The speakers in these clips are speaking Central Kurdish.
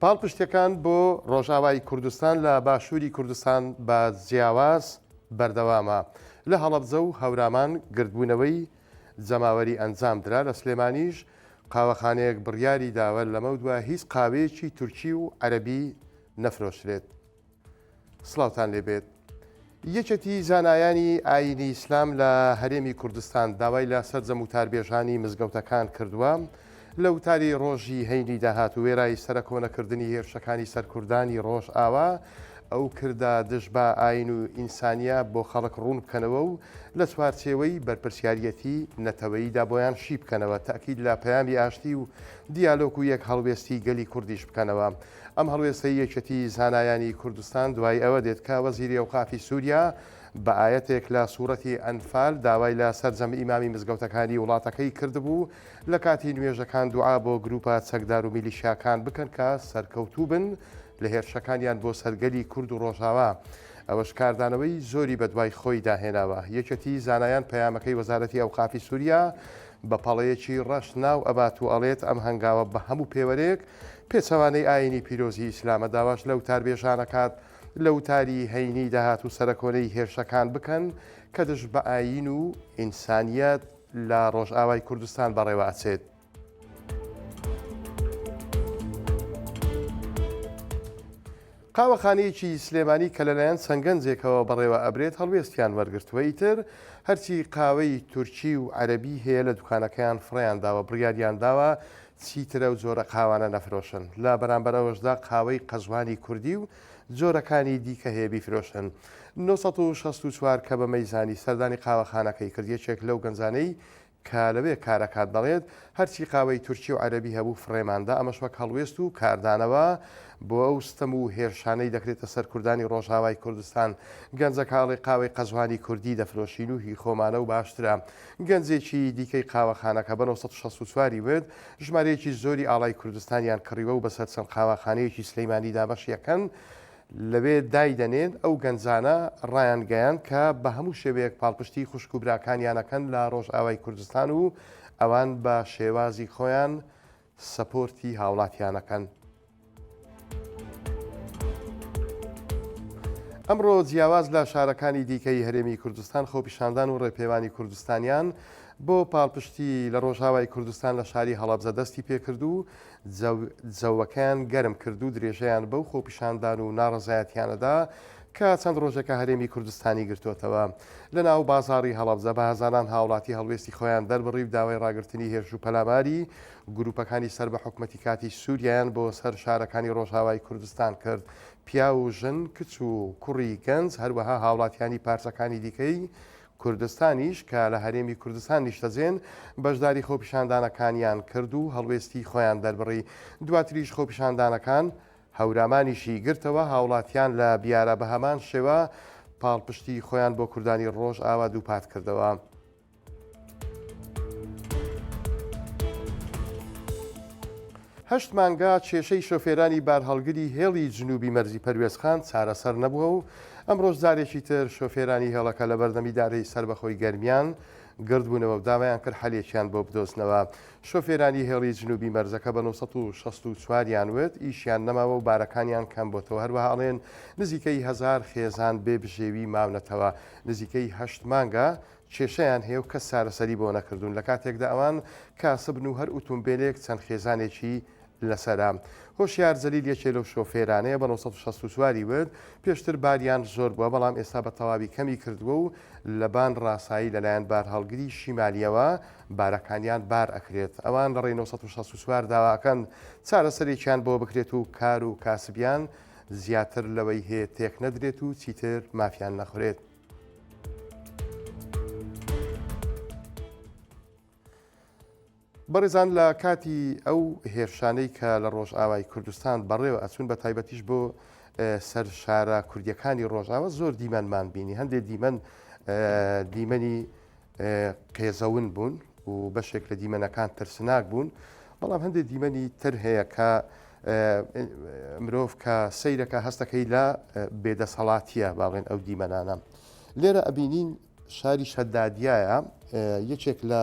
پاڵپشتیەکان بۆ ڕۆژئاوای کوردستان لە باشووری کوردستان بە جیاواز بەردەوامە، لە هەڵەبجە و هەورامان گردبوونەوەی جەماوەری ئەنجامدرا، لە سلێمانیش قاوەخانەیەک بڕیاری داوە لەمەودوا هیچ قاوەیەکی تورکی و عەرەبی نەفرۆشرێت. سڵاوتان لێبێت. یەکێتی زانایانی ئایینی ئیسلام لە هەرێمی کوردستان داوای لە سەرجەم وتاربێژانی مزگەوتەکان کردووە لە وتاری ڕۆژی هەینی داهاتوو وێرای سەرەکۆنەکردنی هێرشەکانی سەر کوردانی ڕۆژئاوا ئەو کردە دژ بە ئایین و ئینسانیە بۆ خەڵک ڕوون بکەنەوە و لە چوارچێوەی بەرپرسیاریەتی نەتەوەییدا بۆیان شی بکەنەوە تەئکید لە پەیامی ئاشتی و دیالۆک و یەک هەڵوێستی گەلی کوردیش بکەنەوە. ئەم هەڵوێستەی یەکێتی زانایانی کوردستان دوای ئەوە دێت کە وەزیری ئەوقافی سوریا بە ئایەتێک لە سورەتی ئەنفال داوای لە سەرجەم ئیمامی مزگەوتەکانی وڵاتەکەی کردبوو لە کاتی نوێژەکان دوعا بۆ گروپە چەکدار و میلیشیاکان بکەن کە سەرکەوتوو بن لە هێرشەکانیان بۆ سەر گەلی کورد و ڕۆژاوا. ئەوەش کاردانەوەی زۆری بەدوای خۆیدا هێناوە. یەکێتی زانایان پەیامەکەی وەزارەتی ئەوقافی سوریا بە پەڵەیەکی ڕەش ناو ئەبات و ئەڵێت ئەم هەنگاوە بە هەموو پێوەرێک پێچەوانەی ئایینی پیرۆزی ئیسلامە، داواش لە وتاربێژان ئەکات لە وتاری هەینی داهاتوو سەرەکۆنەی هێرشەکان بکەن کە دژ بە ئایین و ئینسانیەت لە ڕۆژئاوای کوردستان بەڕێوە ئەچێت. قاوەخانەیەکی سلێمانی کە لەلایەن چەند گەنجێکەوە بەڕێوە ئەبرێت هەڵوێستیان وەرگرتووە ئیتر هەرچی قاوەی تورکی و عەرەبی هەیە لە دوکانەکەیان فڕێیان داوە بڕیاریان داوە چیتر ئەو جۆرە قاوانە نەفرۆشن لە بەرامبەر ئەوەشدا قاوەی قەزوانی کوردی و جۆرەکانی دیکە هەیە بیفرۆشن. 964 کە بەمەی زانی سەردانی قاوەخانەکەی کرد یەکێک لەو گەنجانەی کە لەوێ کارئەکات دەڵێت، هەرچی قاوەی تورکی و عەرەبی هەبوو فڕێماندا، ئەمەش وەک هەڵوێست و کاردانەوە بۆ ئەو ستەم و هێرشانەی دەکرێتە سەر کوردانی ڕۆژئاوای کوردستان. گەنجەکە ئەڵێ قاوەی قەزوانی کوردی دەفرۆشین و هی خۆمانە و باشترە. گەنجێکی دیکەی قاوەخانەکە بە 964 ی وت، ژمارەیەکی زۆری ئاڵای کوردستانیان کڕیوە و بەسەر چەند قاوەخانەیەکی سلیمانیدا بەشی ئەکەن، لەوێ دایدەنێن، ئەو گەنجانە ڕایانگەیاند کە بە هەموو شێوەیەک پاڵپشتی خوشک و براکانیان ئەکەن لە ڕۆژئاوای کوردستان و ئەوان بە شێوازی خۆیان سەپۆرتی هاوڵاتیان ئەکەن. ئەمڕۆ جیاواز لە شارەکانی دیکەی هەرێمی کوردستان خۆپیشاندان و ڕێپێوانی کوردستانیان بۆ پاڵپشتی لە ڕۆژاوای کوردستان لە شاری هەڵەبجە دەستی پێکرد و جەوەکەیان گەرم کرد و درێژەیان بەو خۆپیشاندان و ناڕەزایەتیانە دا کە چەند ڕۆژێکە هەرێمی کوردستانی گرتۆتەوە. لە ناو بازاڕی هەڵەبجە بە هەزاران هاوڵاتی هەڵوێستی خۆیان دەربڕی و داوای ڕاگرتنی هێرش و پەلاماری گروپەکانی سەر بە حکومەتی کاتی سوریایان بۆ سەر شارەکانی ڕۆژاوای کوردستان کرد. پیاو و ژن، کچ و کوڕی گەنج هەروەها هاوڵاتیانی پارچەکانی دیکەی کوردستانیش کە لە هەرێمی کوردستان نیشتەجێن بەشداری خۆپیشاندانەکانیان کرد و هەڵوێستی خۆیان دەربڕی، دواتریش خۆپیشاندانەکان هەورامانیشی گرتەوە، هاوڵاتیان لە بیارە بەهەمان شێوە پاڵپشتی خۆیان بۆ کوردانی ڕۆژئاوا دووپات کردەوە. هەشت مانگە کێشەی شۆفێرانی بارهەڵگری هێڵی جنوبی مەرزی پەروێزخان چارەسەر نەبووە و ئەمڕۆش جارێکی تر شۆفێرانی هێڵەکە لەبەردەم ئیدارەی سەربەخۆی گەرمیان گردبوونەوە و داوایان کرد حەلێکیان بۆ بدۆزنەوە. شۆفێرانی هێڵی جنوبی مەرزەکە بە 964 یان وت، ئیشیان نەماوە و بارەکانیان کەم بۆتەوە، هەروەها ئەڵێن نزیکەی هەزار خێزان بێ بژێوی ماونەتەوە، نزیکەی هەشت مانگە کێشەیان هەیە و کەس چارەسەری بۆ نەکردوون، لە کاتێکدا ئەوان کاسبن و هەر ئوتومبێلێک چەند خێزانێکی لەسەرە. هۆشیار جەلیل یەکێ لەو شۆفێرانەیە بە 964 ی وت، پێشتر باریان زۆر بووە، بەڵام ئێستا بە تەواوی کەمی کردووە و لە بان ڕاسایی لەلایەن بارهەڵگری شیمالییەوە بارەکانیان بار ئەکرێت. ئەوان لە ڕێی 964 داواکەن چارەسەرێکیان بۆ بکرێت و کار و کاسبیان زیاتر لەوەی هەیە تێکنەدرێت و چیتر مافیان نەخورێت. بەڕێزان لە کاتی ئەو هێرشانەی کە لە ڕۆژئاوای کوردستان بەڕێوە ئەچوون بە تایبەتیش بۆ سەر شارە کوردیەکانی ڕۆژاوە زۆر دیمەنمان بینی هەندێک دیمەن دیمەنی قێزەون بوون و بەشێک لە دیمەنەکان ترسناک بوون بەڵام هەندێک دیمەنی تر هەیە کە مرۆڤ کە سەیرەکە هەستەکەی لە بێدەسەڵاتیە باڵێن ئەو دیمەنانە لێرە ئەبینین شاری شەدادیایە یەکێک لە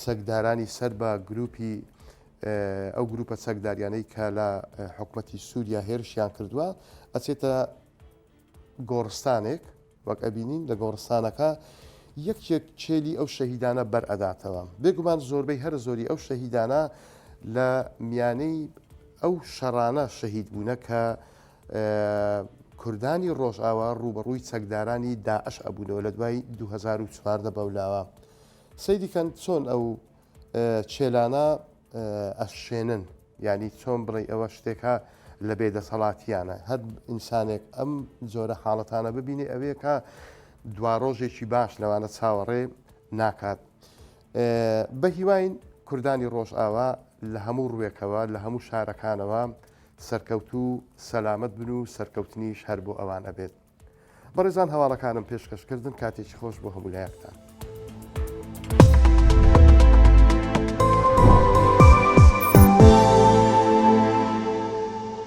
چەکدارانی سەر بە گروپی. ئەو گروپە چەکداریانەی کە لە حکومەتی سووریا هێرشیان کردووە ئەچێتە گۆڕستانێک وەک ئەبینین لە گۆڕستانەکە یەکێک چێلی ئەو شەهیدانە بەر ئەداتەوە. بێگومان زۆربەی هەرە زۆری ئەو شەهیدانە لە میانەی ئەو شەڕانە شەهید بوونە کە کوردانی ڕۆژئاوا ڕووبەڕووی چەکدارانی داعش ئەبوونەوە لە دوای 2014 بەولاوە. سەیری کەن چۆن ئەو چێلانە ئەشێنن یانی چۆن بڵێی ئەوە شتێکە لە بێ دەسەڵاتیانە هەر ئینسانێک ئەم جۆرە حاڵەتانە ببینێ ئەوەیە کە دواڕۆژێکی باش لەوانە چاوەڕێ ناکات بە هیواین کوردانی ڕۆژئاوا لە هەموو ڕوێکەوە لە هەموو شارەکانەوە سەرکەوتوو سەلامەت بن و سەرکەوتنیش هەر بۆ ئەوان ئەبێت. بەڕێزان هەواڵەکانم پێشکەش کردن کاتێکی خۆش بۆ هەموو لایەکتان.